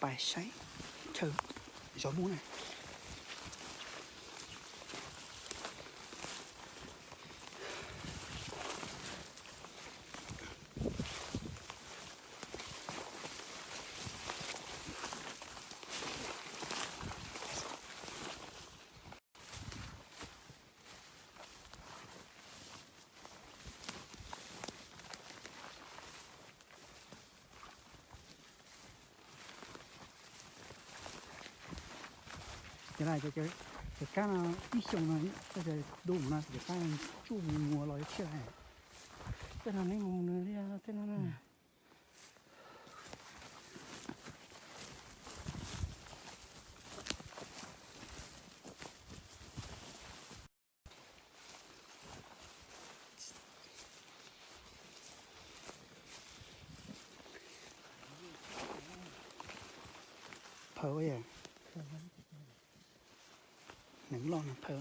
Pais saib chaw zov muab na. Ces cov kab no ib xyoos no, cov dub no cov kab tsuj mus mus los ib txhij lawm. Tej no neb mus nws liaj tej no na. Phaw, neev loj no phaw.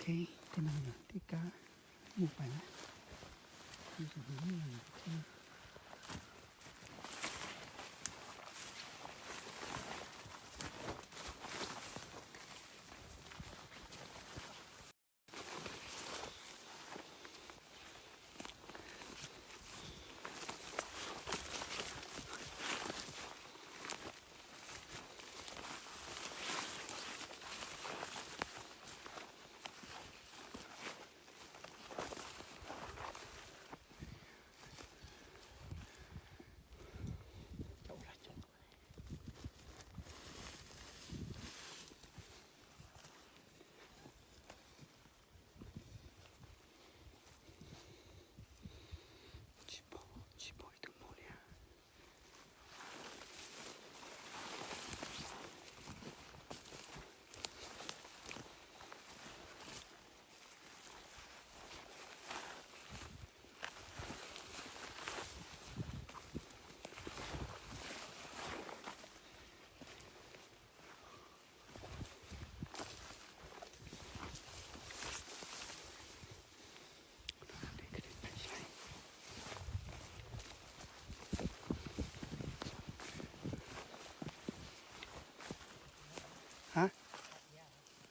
Ok, tej no yog tej kab mus pais na.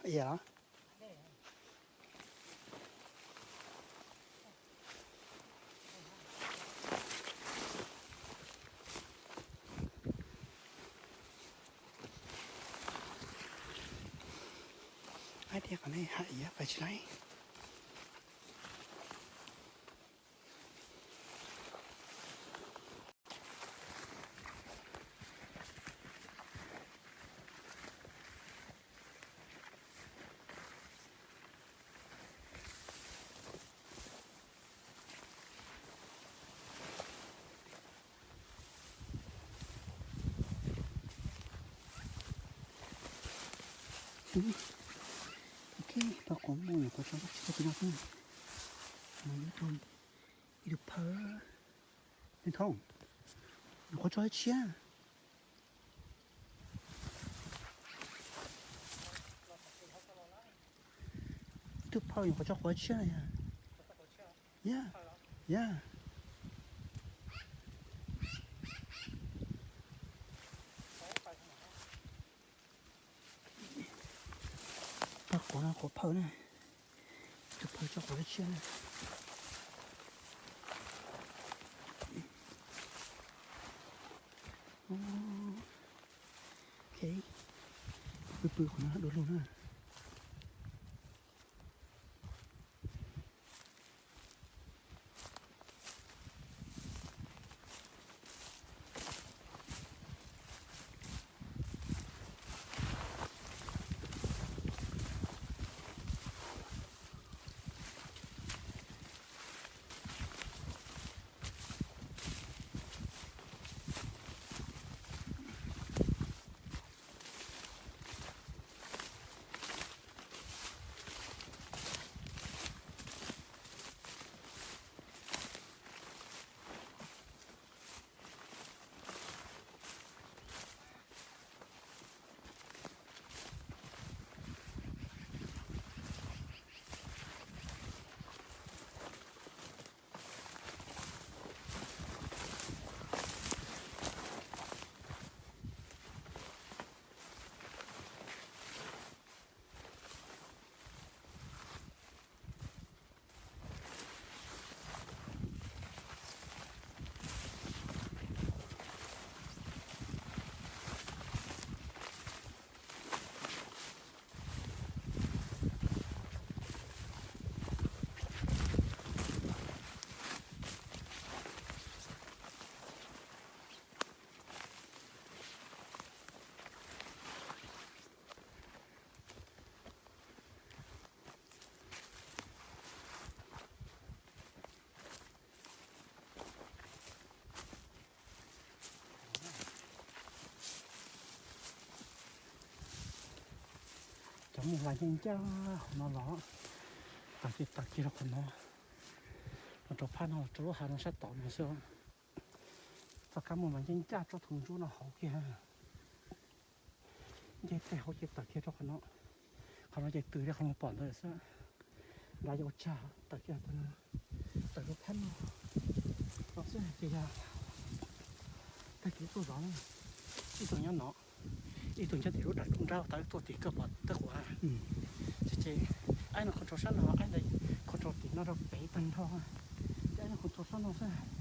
Yog. Ab, tias qhov nej hais ib yam pais tsis laib. Ok, rau qhov muaj nyuam qhuav tso dab tsi rau pem no xwb. Mas yuav tau ib tug phawj. Thooj, nyuam qhuav tso dab tsi? Ib tug phawj nyuam qhuav tso quav tshiab na yog? Yog, yog. Pab quav no quav phawj na. Tus phawj tso quav tshiab na. Ok, pw pw qhov no dua lug na. Cov mus hlais ncej ncaj hauv no los, tawm kiag tawm kiag rau qhov no, los rau phab no los rau lub hav no sab tod no xwb. Txoj kab mus mas ncej ncaj tsob thaum ntsuab no hauv kiag. Nce tej hauv ces tawm kiag rau qhov no. Qhov no ces twb li qhov no pom ntawd xwb. Nrad yog ua tsag tawm kiag, tawm rau phab no xwb ces yog tag kev tuaj zov na. Ib tug nyob no, ib tug nyob tim lub dam nrab tau tuaj tim koj pom tawb quav. Ces aib no control sab no, aib ntawd control tim no rau pem tag nrho. Ces aib no control sab no xwb.